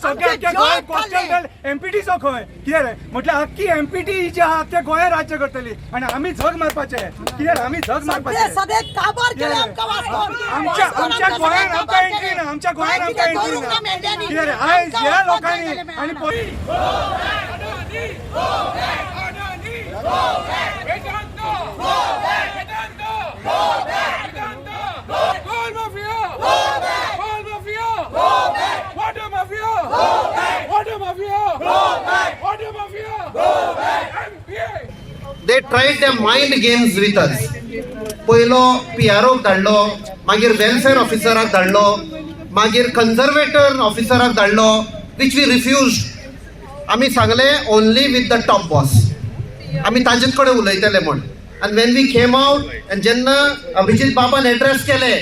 सगळे आख्या गोंयांत कोस्टल बेल्ट एमपीटीचो खंय. कितें रे, म्हटल्यार आख्खी एमपीटी ही जी आहा आख्या गोंयांत राज्य करतली आनी आमी झग मारपाचे. कितें रे, आमी झग मारपाचे. सगळे काबार केले आमकां वास्कोन. आमच्या आमच्या गोंयांत आमकां एंट्री ना, आमच्या गोंयांत आमकां एंट्री ना. कितें रे, आयज ह्या लोकांनी आनी Coal mafia! Coal mafia! Water mafia! Water mafia! Water mafia! MPA! They tried the mind games with us. पयलो पी आर ओक धाडलो, मागीर वेलफेअर ऑफिसराक धाडलो, मागीर कन्झर्वेटर ऑफिसराक धाडलो, which we refuse. आमी सांगले, only with the top boss, आमी ताजेच कडेन उलयतले म्हण. आनी when we came out आनी जेन्ना अभिजीत बाबान एड्रेस केले,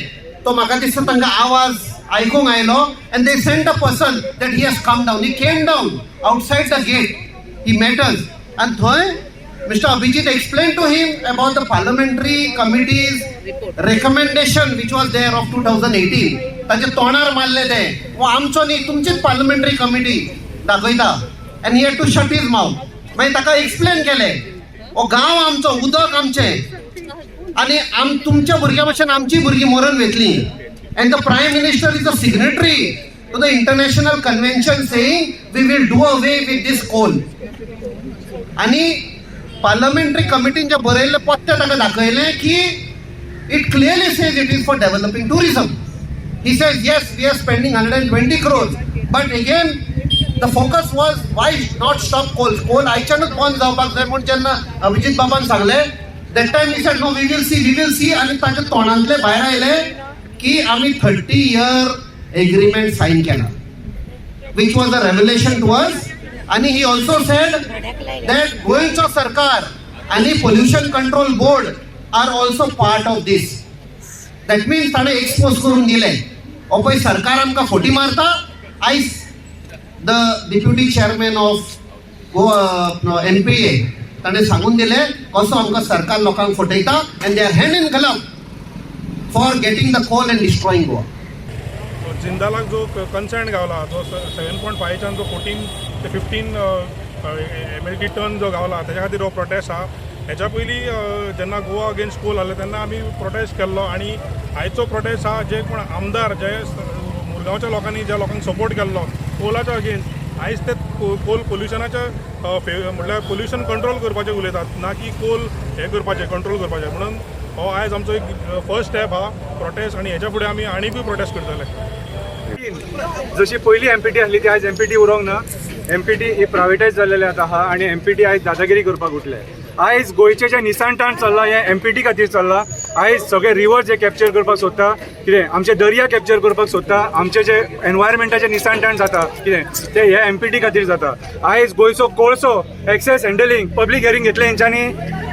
तो म्हाका दिसता तांकां आवाज आयकूंक आयलो and they sent a person that he has come down. He came down outside the gate, he met us आनी थंय Mister Abhijit explain to him about the parliamentary committee's recommendation which was there of 2018. ताचे तोंडार मारले ते, वो आमचो न्ही, तुमचीच पार्लमेंटरी कमिटी दाखयता, and he had to shut his mouth. मागीर ताका एक्सप्लेन केलें, हो गांव आमचो, उदक आमचें आनी आम तुमच्या भुरग्यां भशेन आमची भुरगीं मरून वेतली and the Prime Minister is a signatory to the international convention saying we will do away with this coal. आनी पार्लमेंटरी कमिटीन जे बरयल्लें पत्ते ताका दाखयलें की it clearly says it is for developing tourism. He says, yes, we are spending 120 crores. But again, the focus was why not stop coal? Coal आयच्यानूच बंद जावपाक जाय म्हूण जेन्ना अभिजीत बाबान सांगलें, that time he said, no, we will see, we will see. आनी ताच्या तोंडांतले भायर आयले की आमी 30 इयर एग्रीमेंट सायन केला, which was a revelation to us. आणि he also said that गोंयचो सरकार आणि pollution control board are also part of this. That means ताणें एक्सपोज करून दिलें, हो पळय सरकार आमकां फटी मारता. आयज the deputy chairman of Goa MPA ताणें सांगून दिलें कसो आमकां सरकार लोकांक फटयता and they are hand in glove for getting the coal and destroying Goa. जिंदालाक जो कन्सेंट गावला, जो 7.5च्यान जो 14 ते 15 एमएलटी टन जो गावला, तेच्या खातीर हो प्रोटेस्ट आहा. हेच्या पयलीं जेन्ना गोवा अगेन्स्ट कोल जालें तेन्ना आमी प्रोटेस्ट केल्लो आनी आयचो प्रोटेस्ट आहा, जे कोण आमदार जे मुरगांवच्या लोकांनी ज्या लोकांक सपोर्ट केल्लो कोलाच्या अगेन्स्ट, आयज ते कोल पोल्युशनाच्या म्हणल्यार पोल्युशन कंट्रोल करपाचें उलयतात, ना की कोल हें करपाचें, कंट्रोल करपाचें. म्हणून हो आयज आमचो एक फर्स्ट स्टेप आहा प्रोटेस्ट आनी हेच्या फुडें आमी आनीकूय प्रोटेस्ट करतले. जशी पयली एमपीटी आसली ती आयज एमपीटी उरोंक ना. एमपीटी ही प्रायवेटायज जाल्लेले आतां आहा आनी एमपीटी आयज दादागिरी करपाक उठले. आयज गोंयचें जें निसाणताण चल्लां हें एमपीटी खातीर चल्लां. आयज सगळे रिवर जे कॅप्चर करपाक सोदता, कितें आमचे दर्या कॅप्चर करपाक सोदता, आमचे जे एनवायरमेंटाचें निसाणताण जाता कितें, ते हे एमपीटी खातीर जाता. आयज गोंयचो कोळसो एक्सेस हँडलिंग पब्लीक हियरींग घेतलें हेंच्यांनी,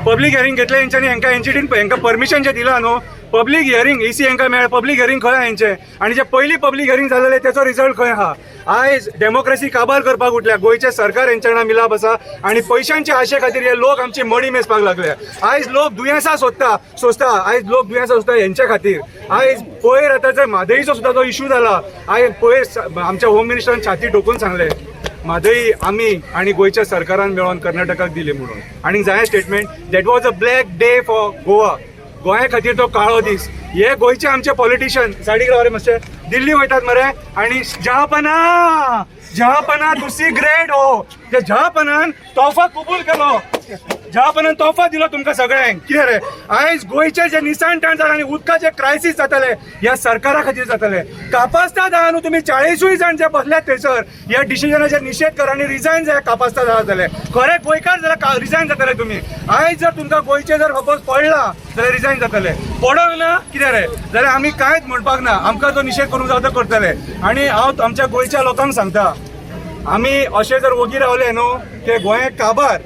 पब्लीक हियरींग घेतलें हेंच्यांनी. हेंकां एनजीटीन हेंकां परमिशन जें दिलां न्हू, पब्लीक हियरींग इसी हेंकां मेळ्ळें, पब्लीक हियरींग खंय आहा हेंचें? आनी जे पयलीं पब्लीक हियरींग जालेलें तेचो रिजल्ट खंय आहा? आयज डेमोक्रेसी काबार करपाक उठल्या. गोंयचें सरकार हेंच्या वांगडा मिलाप आसा आनी पयशांचे आशे खातीर हे लोक आमची मडी मेजपाक लागले. आयज लोक दुयेंसां सोदता सोंसता, आयज लोक दुयेंसां सोदता हेंच्या खातीर. आयज पयर आतां जर म्हादईचो सुद्दां जो इशू जाला, आयज पयर आमच्या होम मिनिस्टरान छाती ठोकून सांगलें, म्हादई आमी आनी गोंयच्या सरकारान मेळोन कर्नाटकाक दिली म्हणून. आनी जाय statement, that was a black day for Goa. गोंया खातीर तो काळो दीस. हे गोंयचे आमचे पॉलिटिशियन सायडीक राव रे मातशे, दिल्ली वयतात मरे आनी जहापना, जहापना, तुसी ग्रेट हो. त्या जहापनान तोफा कबूल केलो, जहापनान तोफा दिलो तुमकां सगळ्यांक. कितें रे, आयज गोंयचे जे निसाणताण जालें आनी उदकाचे क्रायसीस जातले ह्या सरकारा खातीर जातले. कापास्ता न्हू तुमी 40 जाण जे बसल्यात थंयसर, ह्या डिसिजनाचेर निशेध कर आनी रिजायन जाय. कापास्ता जातले खरे गोंयकार जाल्यार रिजायन जातले तुमी. आयज जर तुमकां गोंयचे जर सपोज पडला जाल्यार रिजायन जातले. पडोंक ना कितें रे जाल्यार आमी कांयच म्हणपाक ना. आमकां जो निशेध करूंक जाय तो करतले. आनी हांव आमच्या गोंयच्या लोकांक सांगता, आमी अशें जर वोगी रावले न्हू ते गोंयाक काबार.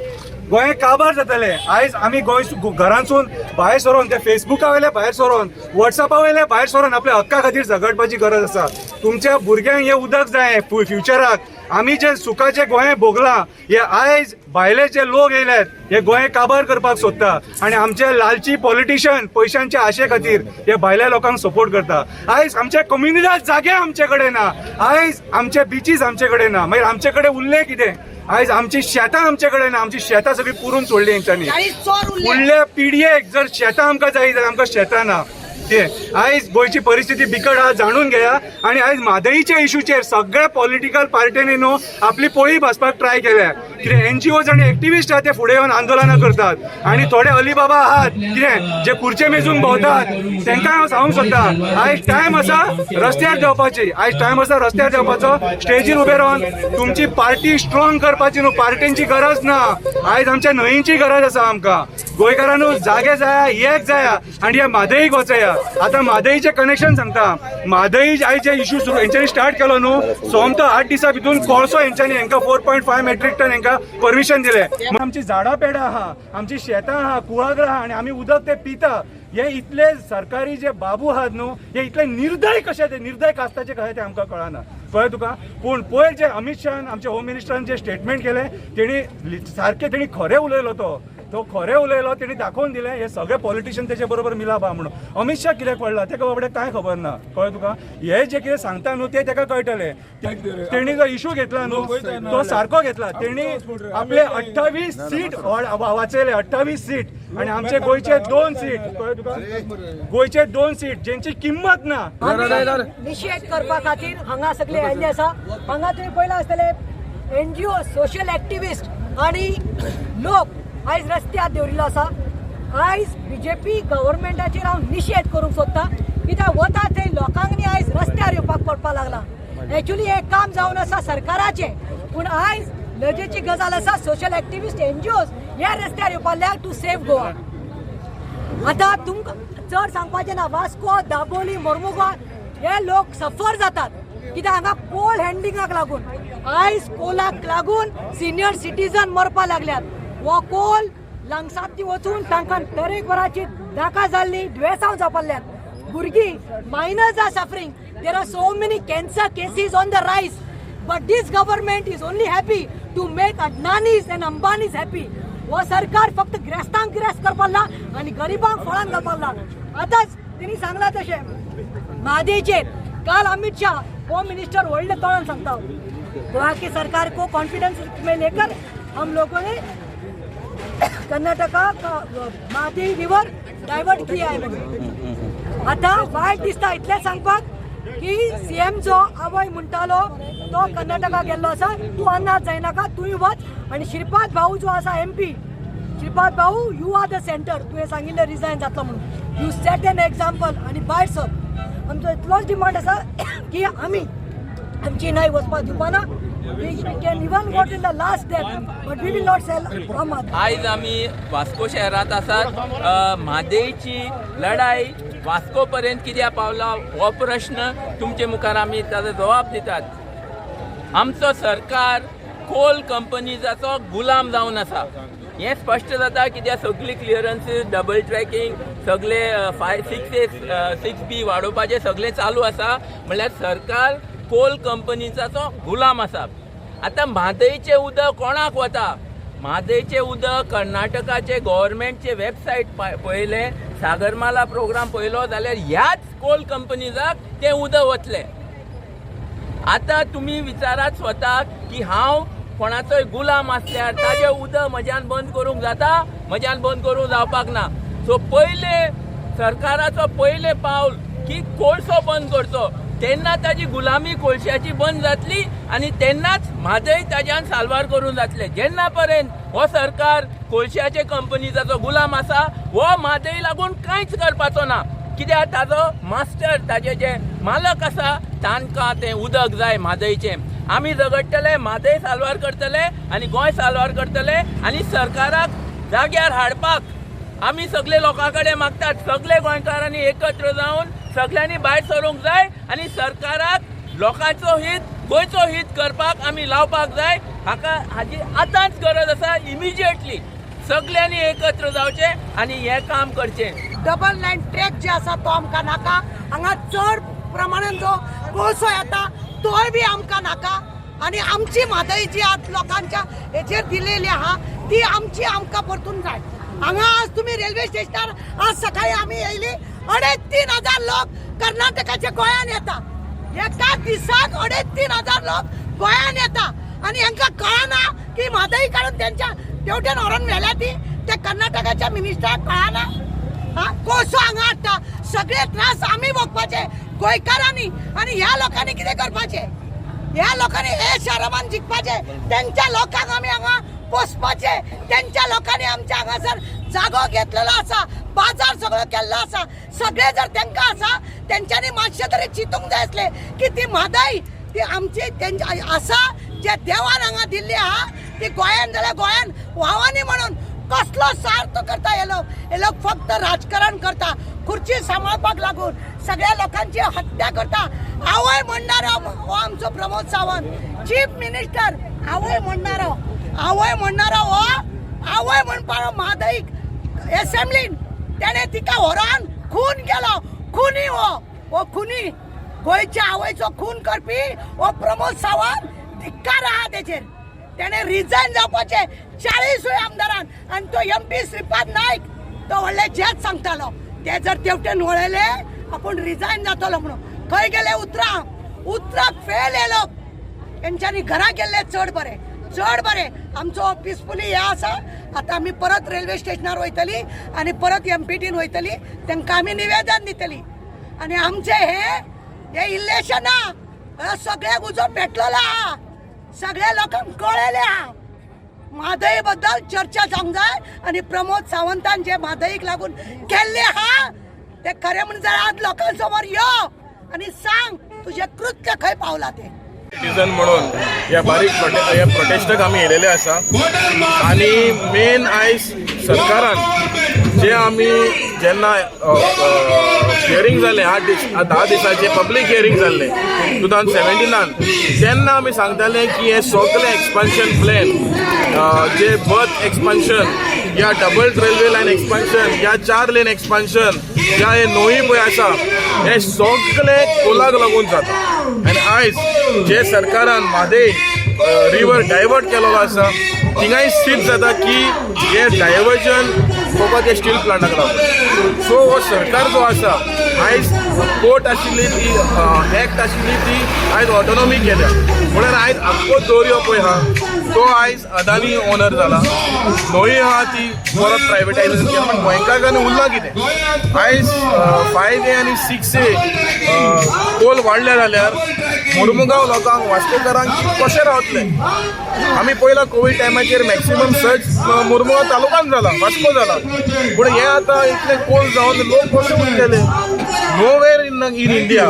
गोंय काबार जातलें. आयज आमी गोंय घरांसून भायर सरोन, ते फेसबुका वयले भायर सरोन, वॉट्सॅपा वयले भायर सरोन आपल्या हक्का खातीर झगडपाची गरज आसा. तुमच्या भुरग्यांक हें उदक जाय फ्युचराक. आमी जे सुखाचे गोंय भोगलां हे आयज भायले जे लोक येयल्यात हे गोंय काबार करपाक सोदता आनी आमचे लालची पॉलिटिशियन पयशांच्या आशे खातीर हे भायल्या लोकांक सपोर्ट करता. आयज आमचे कम्युनिदाद जागे आमचे कडेन ना, आयज आमचे बिचीस आमचे कडेन ना, मागीर आमचे कडेन उरले कितें? आयज आमची शेतां आमचे कडेन ना, आमची शेतां सगळीं पुरून सोडली हेंच्यांनी. फुडल्या पिढयेक जर शेतां आमकां जाय जाल्यार आमकां शेतां ना. ते आयज गोंयची परिस्थिती बिकट आहा जाणून घेया. आनी आयज म्हादईच्या इशूचेर सगळ्या पॉलिटिकल पार्ट्यांनी न्हू आपली पोळी भाजपाक ट्राय केल्या. कितें एनजीओज आनी एक्टिविस्ट आहा ते फुडें येवन आंदोलनां करतात आनी थोडे अलिबाबा आहात कितें जे खुर्चे मेजून भोंवतात, तांकां हांव सांगूंक सोदता, आयज टायम आसा रस्त्यार देंवपाची. आयज टायम आसा रस्त्यार देंवपाचो, स्टेजीर उबे रावन तुमची पार्टी स्ट्रॉंग करपाची न्हू. पार्टींची गरज ना, आयज आमच्या न्हंयची गरज आसा. आमकां गोंयकारांनो जागे जाया, एक जाया आनी ह्या म्हादईक वचया. आतां म्हादईचें कनेक्शन सांगता. म्हादई आयज जे इशू सुरू हेंच्यांनी स्टार्ट केलो न्हू, सोमतो 8 दिसां भितून कोळसो हेंच्यांनी हेंकां 4.5 मेट्रीक टन हेंकां परमिशन दिलें. आमची झाडां पेडां आहा, आमची शेतां आहा, कुळागरां आहा आनी आमी उदक ते पिता. हे इतले सरकारी जे बाबू आहात न्हू, हे इतले निर्दय कशे, ते निर्दय कास्ताचे कशे ते आमकां कळना. कळ्ळें तुका? पूण पयर जे अमीत शहान आमच्या होम मिनिस्टरान जे स्टेटमेंट केलें, तेणी सारकें तेणी खरें उलयलो. तो खरें उलयलो, तेणी दाखोवन दिलें हे सगळे पॉलिटिशियन तेजे बरोबर मिलाप आहा म्हणून. अमीत शाह कित्याक पडला तेका बाबड्याक कांय खबर ना. कळ्ळें तुका? हे जे कितें सांगता न्हू ते तेका कळटलें. तेणी जो इशू घेतला न्हू तो सारको घेतला. तेणी आपले 28 सीट वाचयले, 28 सीट आनी आमचे गोंयचे 2 सीट. कळ्ळें तुका? गोंयचे 2 सीट जेंची किंमत ना. निशेध करपा खातीर हांगा सगळे आयिल्ले आसा. हांगा तुमी पळयलां आसतलें एनजीओ, सोशल एक्टिविस्ट आनी लोक आयज रस्त्यार देंवरिल्लो आसा. आयज बीजेपी गव्हर्मेंटाचेर हांव निशेध करूंक सोदता, कित्याक वता थंय लोकांनी आयज रस्त्यार येवपाक पडपाक लागला. एक्चुली हें काम जावन आसा सरकाराचें, पूण आयज लजेची गजाल आसा सोशल एक्टिविस्ट एनजीओज ह्या रस्त्यार येवपाक लागल्या टू सेव्ह गोवा. आतां तुमकां चड सांगपाचें ना, वास्को, दाबोली, मोर्मुगांव हे लोक सफर जातात कित्याक हांगा कोल हँडलिंगाक लागून आयज कोलाक लागून सिनियर सिटीजन मरपाक लागल्यात. हो कोल लंग्सांत वचून तांकां तरेकवाराची नाका जाल्ली दुयेंसां जावपाक लागल्यात. भुरगीं minors are suffering. There are so many cancer cases on the rise, but this government is only happy to make Adanis and Ambanis happy. हो सरकार फक्त ग्रेस्तांक ग्रेस्त करपाक ना आनी गरिबांक फळांत घालपाक ना. आतांच तेणी सांगलां तशें म्हादयचेर काल अमित शाह होम मिनिस्टर व्हडले तोंडान सांगता, गोवा की सरकार को कॉन्फिडेंस में लेकर हम लोगों ने कर्नाटका म्हादई रिवर डायवर्ट किया है म्हणून. आतां वायट दिसता इतलें सांगपाक की सीएम जो आवय म्हणटालो तो कर्नाटका गेल्लो आसा. तूं अन्नाथ जायनाका, तूंय वच. आनी श्रीपाद भाऊ जो आसा एमपी, श्रीपाद भाऊ you are the centre, तुवें सांगिल्लें रिजायन जातलो म्हणून, you set N example आनी भायर सर. आमचो इतलोच डिमांड आसा की आमी आमची न्हंय वचपाक दिवपाना. We can even go till the last death, but we will not sell our. आयज आमी वास्को शहरांत आसात. म्हादईची लढाई वास्को पर्यंत कित्याक पावला हो प्रश्न तुमचे मुखार आमी ताजो जबाब दितात. आमचो सरकार कोल कंपनीजाचो गुलाम जावन आसा हें स्पश्ट जाता, कित्याक सगळी क्लियरन्सीस, डबल ट्रॅकिंग, सगळे 5, 6 A, 6 B वाडोवपाचें सगळें चालू आसा. म्हणल्यार सरकार कोल कंपनीचाचो गुलाम आसा. आतां म्हादईचें उदक कोणाक वता? म्हादईचें उदक कर्नाटकाचे गव्हर्मेंटचे वेबसायट पळयलें, सागरमाला प्रोग्राम पळयलो जाल्यार ह्याच कोल कंपनीजाक तें उदक वतलें. आतां तुमी विचारात स्वताक की हांव कोणाचोय गुलाम आसल्यार ताजें उदक म्हज्यान बंद करूंक जाता? म्हज्यान बंद करूंक जावपाक ना. सो पयले सरकाराचो पयलें पावल की कोळसो बंद करचो, तेन्ना ताजी गुलामी कोळश्याची बंद जातली आनी तेन्नाच म्हादय ताज्यान साल्वार करूंक जातलें. जेन्ना पर्यंत हो सरकार कोळश्याचे कंपनीचो गुलाम आसा, हो म्हादय लागून कांयच करपाचो ना, कित्याक ताजो मास्टर, ताजे जे मालक आसा तांकां तें उदक जाय म्हादयचें. आमी झगडटले, म्हादय साल्वार करतले आनी गोंय साल्वार करतले आनी सरकाराक जाग्यार हाडपाक आमी सगळे लोकां कडेन मागतात. सगळे गोंयकारांनी एकत्र जावन सगळ्यांनी भायर सरूंक जाय आनी सरकाराक लोकांचो हित, गोंयचो हित करपाक आमी लावपाक जाय. हाका हाजी आतांच गरज आसा, इमिजिएटली. सगल्यांनी एकत्र जावचें आनी हें काम करचें. डबल लायन ट्रॅक जे आसा तो आमकां नाका. हांगा चड प्रमाणान जो कोळसो येता तोय बी आमकां नाका. आनी आमची म्हादय जी आज लोकांच्या हेचेर दिलेली आहा ती आमची आमकां परतून जाय. हांगा आज तुमी रेल्वे स्टेशनार आज सकाळी आमी येयली, 3,500 लोक कर्नाटकाचे गोंयान येता. एका दिसाक 3,500 लोक गोंयान येता आनी हांकां कळना की म्हादय काडून तेंच्या तेवटेन व्हरोन व्हेल्या ती त्या कर्नाटकाच्या मिनिस्टराक कळना. हा कोळसो हांगा हाडटा, सगळे त्रास आमी भोगपाचे गोंयकारांनी. आनी ह्या लोकांनी कितें करपाचें? ह्या लोकांनी हे शरमान जिखपाचे, तेंच्या लोकांक आमी हांगा पोसपाचे. तेंच्या लोकांनी आमच्या हांगासर जागो घेतलेलो आसा, बाजार सगळो केल्लो आसा. सगळे जर तेंकां आसा तेंच्यांनी मातशें तरी चिंतूंक जाय आसलें की ती म्हादय ती आमची तेंच्या आसा, जे देवान हांगा दिल्ली आहा ती गोंयान जाल्यार गोंयान व्हांवानी म्हणून कसलो सार्थ करता हे लोक. हे लोक फक्त राजकारण करता, खुर्ची सांबाळपाक लागून सगळ्या लोकांची हत्या करता. आवय म्हणणारो हो आमचो प्रमोद सावंत चीफ मिनिस्टर, आवय म्हणणारो, आवय म्हणणारो हो आवय म्हणपारो म्हादईक एसेंब्लीन तेणे तिका व्हरोन खून केलो. खुनी हो, हो खुनी, गोंयच्या आवयचो खून करपी हो प्रमोद सावंत. धिक्कार आहा तेचेर. तेणे रिजायन जावपाचें 40 आमदारान. आनी तो एमपी श्रीपाद नायक तो व्हडले जेच सांगतालो, ते जर तेवटेन वळयले आपूण रिजायन जातलो म्हणून. खंय गेले उतरां? उतराक फेल हे लोक. तेंच्यांनी घरा गेल्ले चड बरें, चड बरें. आमचो पिसफुली हे आसा. आतां आमी परत रेल्वे स्टेशनार वयतली आनी परत एमपीटीन वयतली, तांकां आमी निवेदन दितली. आनी आमचें हे हे इल्लेशें ना, सगळ्याक उजो पेटलेलो आहा, सगळ्या लोकांक कळ्ळेलें आहा. म्हादय बद्दल चर्चा जावंक जाय आनी प्रमोद सावंतान जे म्हादईक लागून केल्ले आहा ते खरें म्हण जाल्यार आज लोकां समोर यो आनी सांग तुजें कृत्य खंय पावला तें. सिटीजन म्हणून ह्या बारीक ह्या प्रोटेस्टाक आमी येयलेले आसा. आनी मेन आयज सरकारान जे आमी जेन्ना हियरींग जालें, 8 दीस 10 दिसांचे पब्लीक हियरींग जाल्लें 2017नान, तेन्ना आमी सांगताले की हे सगळे एक्सपान्शन प्लॅन जे बर्थ एक्सपान्शन या डबल रेल्वे लायन एक्सपान्शन या चार लेन एक्सपान्शन या हे नोई पळय आसा, हे सगळे कोलाक लागून जाता. आनी आयज जे सरकारान म्हादय रिवर डायवर्ट केलेलो आसा, थिंगाय सिद्ध जाता की हे डायवर्जन फकत हे स्टील प्लांटाक लागून. सो हो सरकार जो आसा, आयज कोर्ट आशिल्ली ती, एक्ट आशिल्ली ती आयज ऑटोनॉमी केल्या. म्हणून आयज आख्खो दर्यो पळय आहा तो आयज अदानी ओनर जाला. न्हंय आहा ती परत प्रायवेटायजेशन केला. पण गोंयकारांनी उरलां कितें? आयज 5A आनी 6A कोल वाडले जाल्यार मुर्मुगांव लोकांक, वास्कोकारांक कशें रावतले? आमी पयला कोवीड टायमाचेर मॅक्सिमम सर्ज मुर्मुगांव तालुकान जाला, वास्को जाला. पूण हे आतां इतले कोल जावन लोक कशे उरतले? Nowhere in India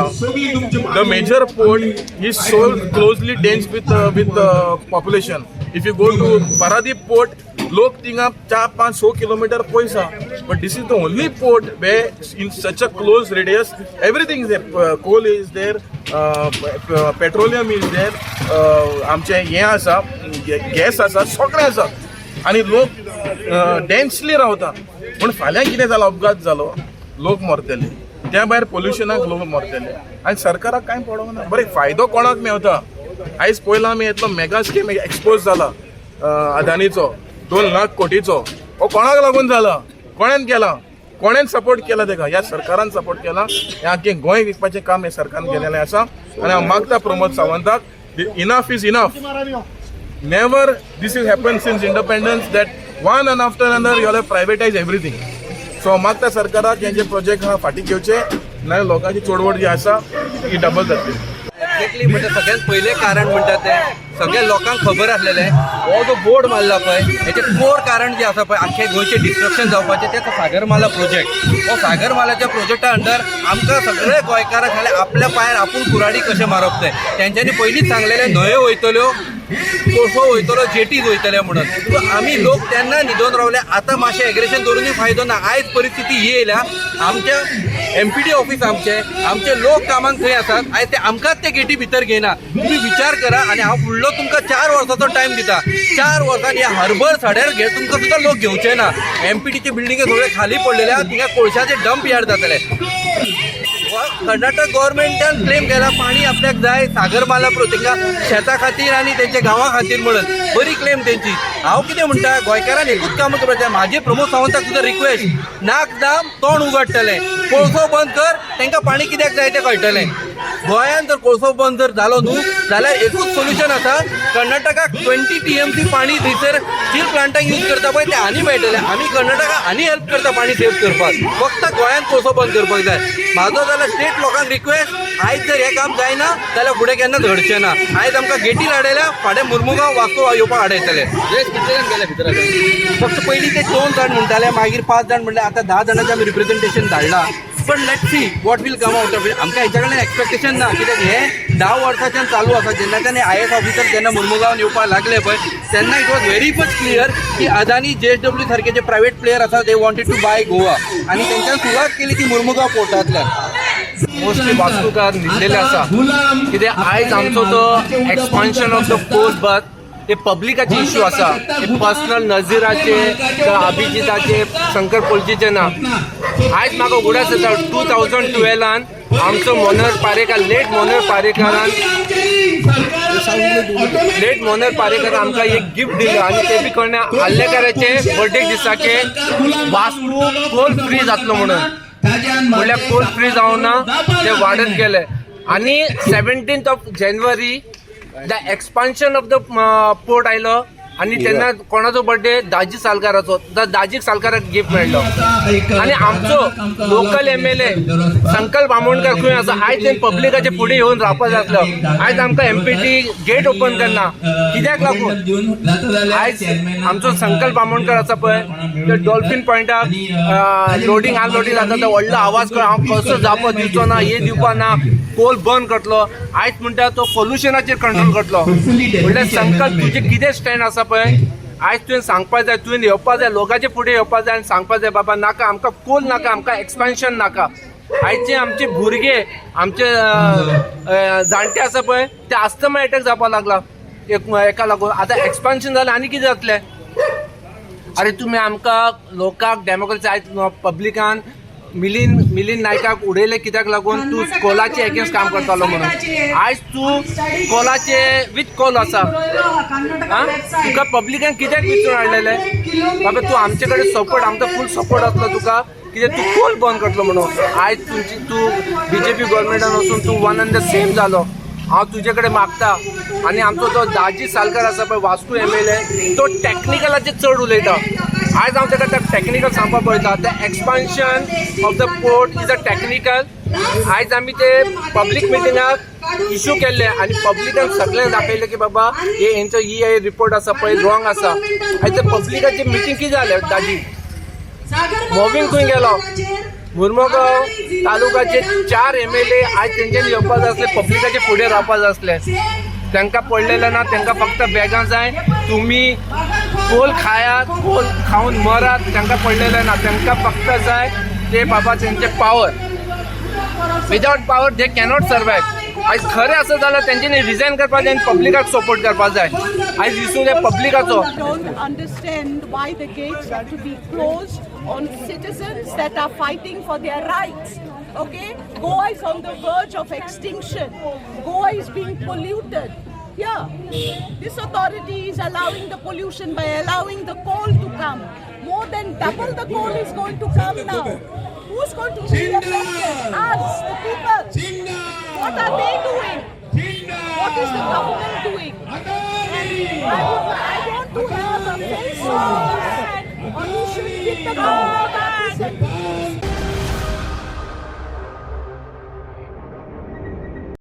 the major port is so closely dense with population. If you go to Paradip port, लोक थिंगा 4, 5, 6 किलोमीटर पयस आहा, but this is the only port where in such a close radius everything is there. Coal is there, petroleum is there, आमचें हें आसा, gas आसा, सगळें आसा आनी लोक डेन्सली रावता. पूण फाल्यां कितें जालां, अपघात जालो, लोक मरतले. त्या भायर पोल्युशनाक लोक मरतले आनी सरकाराक कांय पडोंक ना. बरें, फायदो कोणाक मेवता? आयज पयला आमी येतलो मेगा स्कीम एक्सपोज जाला अदानीचो, 2 लाख कोटीचो. हो कोणाक लागून जाला? कोणेन केला? कोणेन सपोर्ट केला तेका? ह्या सरकारान सपोर्ट केला. हें आख्खें गोंय विकपाचें काम हे सरकारान केलेलें आसा. आनी हांव मागता Pramod सावंताक, enough is enough. Never this is happen since independence that one and after another you have privatise everything. So मागता सरकाराक, हे जे प्रोजेक्ट आहा फाटीं घेवचे, नाल्यार लोकांची चोडवड जी आसा ती डबल जातली. एक्झॅक्टली, म्हणजे सगळ्यात पयलें कारण म्हणटा तें सगळ्या लोकांक खबर आसलेलें, हो जो बोर्ड मारला पळय हेचें कोर कारण जें आसा पळय आख्खे गोंयचें डिस्ट्रक्शन जावपाचें तें सागरमाला प्रोजेक्ट. हो सागरमालाच्या प्रोजेक्टा अंडर आमकां सगळे गोंयकारांक जाल्यार आपल्या पांयार आपूण कुराडी कशें मारप तें तेंच्यांनी पयलींच सांगलेलें, न्हंयो वयतल्यो, कोळसो वयतलो, जेटीज वयतले म्हणून. सो आमी लोक तेन्ना न्हिदोन रावले. आतां मातशें एग्रेशन दवरूनय फायदो ना. आयज परिस्थिती ही येयल्या आमच्या. एमपीटी ऑफिस आमचे आमचे लोक कामाक थंय आसात आयज ते आमकांच ते गेटी भितर घेयना. तुमी विचार करा आनी हांव फुडलो तुमकां 4 वर्सांचो टायम दिता. 4 वर्सांनी ह्या हर्बर सड्यार घे तुमकां सुद्दां लोक घेवचे ना. एमपीटीचे बिल्डिंगे सगळे खाली पडलेले आहा, थिंगा कोळशाचे डंप यार्ड जातले. कर्नाटक गव्हर्मेंटान क्लेम केला पाणी आपल्याक जाय सागरमाला तेंकां शेता खातीर आनी तेंच्या गांवा खातीर म्हणून बरी क्लेम तेंची. हांव कितें म्हणटा, गोंयकारान एकूच काम करपाक जाय. म्हाजे प्रमोद सावंताक सुद्दां रिक्वेस्ट, नाक दाम तोंड उगडटलें, कोळसो बंद कर, तेंकां पाणी कित्याक जाय तें कळटलें. गोंयान जर कोळसो बंद जर जालो न्हू जाल्यार एकूच सोल्युशन आसा, कर्नाटकाक 20 TMC पाणी थंयसर स्टील प्लांटाक यूज करता पळय तें आनी मेळटलें. आमी कर्नाटकाक आनी हेल्प करता पाणी सेव करपाक, फक्त गोंयान कोळसो बंद करपाक जाय. म्हाजो जाल्यार स्टेट लोकांक रिक्वेस्ट, आयज जर हें काम जायना जाल्यार फुडें केन्नाच घडचें ना. आयज आमकां गेटी आडयल्या, फाल्यां मुर्मुगांव वास्को येवपाक आडयतले. फक्त पयलीं ते 2 जाण म्हणटाले, मागीर 5 जाण म्हणले, आतां 10 जाणांचें आमी रिप्रेझेंटेशन धाडलां. पण let see what will come out of it. आमकां हेच्या कडल्यान एक्सपेक्टेशन ना, कित्याक हें 10 वर्सांच्यान चालू आसा. जेन्नाच्यान IAS officer जेन्ना मुर्मुगांवान येवपाक लागले पळय तेन्ना it was very much clear की अदानी JSW सारखे जे प्रायवेट प्लेयर आसा they wanted to buy Goa आनी तेंच्यान सुरवात केली ती मुर्मुगांव पोर्टांतल्यान. मोस्टली वास्कोकार न्हिदलेले आसा, कित्याक आयज आमचो तो expansion of the coal berth ते पब्लिकाचे इश्यू आसा, ते पर्सनल नजीराचे, अभिजिताचे, शंकर पोलचीचे ना. आयज म्हाका उगडास येता 2012 आमचो मनोहर पारेकर, लेट मनोहर पारेकरान, लेट मनोहर पारेकर आमकां एक गिफ्ट दिलें आनी ते बी कोणे आल्लेकाराचे बर्थडे दिसाके वास्को कोल फ्री जातलो म्हणून. म्हणल्यार कोल फ्री जावना, ते वाडत गेले आनी 17th of January the expansion of the port आयलो आनी तेन्ना कोणाचो बर्थडे, दाजी सालकाराचो, दाजीक सालकाराक गिफ्ट मेळ्ळो. आनी आमचो लोकल MLA संकल्प आमोणकर खंय आसा? आयज तें पब्लिकाचे फुडें येवन रावपा जाय आसलो. आयज आमकां एमपीटी गेट ओपन करना कित्याक लागून? आयज आमचो संकल्प आमोणकर आसा पळय, ते डॉल्फिन पॉयंटाक लोडींग अनलोडींग जाता तो व्हडलो आवाज कर, हांव कसो जापो दिवचो ना, हे दिवपा ना, कोल बंद करतलो. आयज म्हणटा तो पोल्युशनाचेर कंट्रोल करतलो. म्हणल्यार संकल्प तुजें कितें स्टँड आसा पळय, आयज तुवें सांगपा जाय, तुवें येवपा जाय, लोकांचे फुडें येवपा जाय आनी सांगपा जाय, बाबा नाका आमकां कोल नाका, आमकां एक्सपान्शन नाका. आयचे आमचे भुरगे, आमचे जाणटे आसा पळय, ते आस्थमा एटॅक जावपाक लागला एका लागून. आतां एक्सपान्शन जालें आनी कितें जातलें? अरे तुमी आमकां लोकांक डेमोक्रेसी, आयज पब्लिकान मिलिंद मिलिंद नायकाक उडयले कित्याक लागून? तूं कोलाचे एगेन्स्ट काम करतालो म्हणून. आयज तूं कोलाचे विथ कोल आसा. तुका पब्लिकान कित्याक विचारून हाडलेले? बाबा तूं आमचे कडेन सपोर्ट, आमचो फूल सपोर्ट आसलो तुका, कित्याक तूं कोल बंद करतलो म्हणून. आयज तुमची तूं बीजेपी गव्हर्मेंटान वचून तूं वन अँड the same जालो. हांव तुजे कडेन मागता आनी आमचो तो दाजी सालकार आसा पळय, वास्को MLA, तो टॅक्निकलाचेर चड उलयता. आयज हांव ताका टॅक्निकल सांगपाक पळयता, the expansion of the port is a technical. आयज आमी ते पब्लीक मिटिंगाक इशू केल्ले आनी पब्लिकान सगळ्यांक दाखयलें की बाबा हे हेंचो ही रिपोर्ट आसा पळय रॉंग आसा. आयज ते पब्लिकाची मिटींग कितें जालें? दाजी मोवीन खंय गेलो? मुर्मुगांव तालुकाचे 4 MLA आयज तेंच्यांनी येवपा जाय आसले, पब्लिकाचे फुडें रावपा जाय आसले. तांकां पडलेलें ना, तांकां फक्त बॅगां जाय. तुमी कोल खायात, कोल खावन मरात, तांकां पडलेलें ना. तांकां फक्त जाय ते बाबा तेंचे power. Without power they cannot survive. आयज खरें आसा जाल्यार तेंच्यांनी रिजायन करपाक जाय आनी पब्लिकाक सपोर्ट करपाक जाय. आयज इशू ते पब्लिकाचो. Don't understand why the gates have to be closed on citizens that are fighting for their rights. Okay? Goa is on the verge of extinction. Goa is being polluted. Yeah, this authority is allowing the pollution by allowing the coal to come. More than double the coal is going to come now. Who's going to be affected? Us, the people. What are they doing? What is the government doing? And I want to have a face-to-face solution with the government representatives.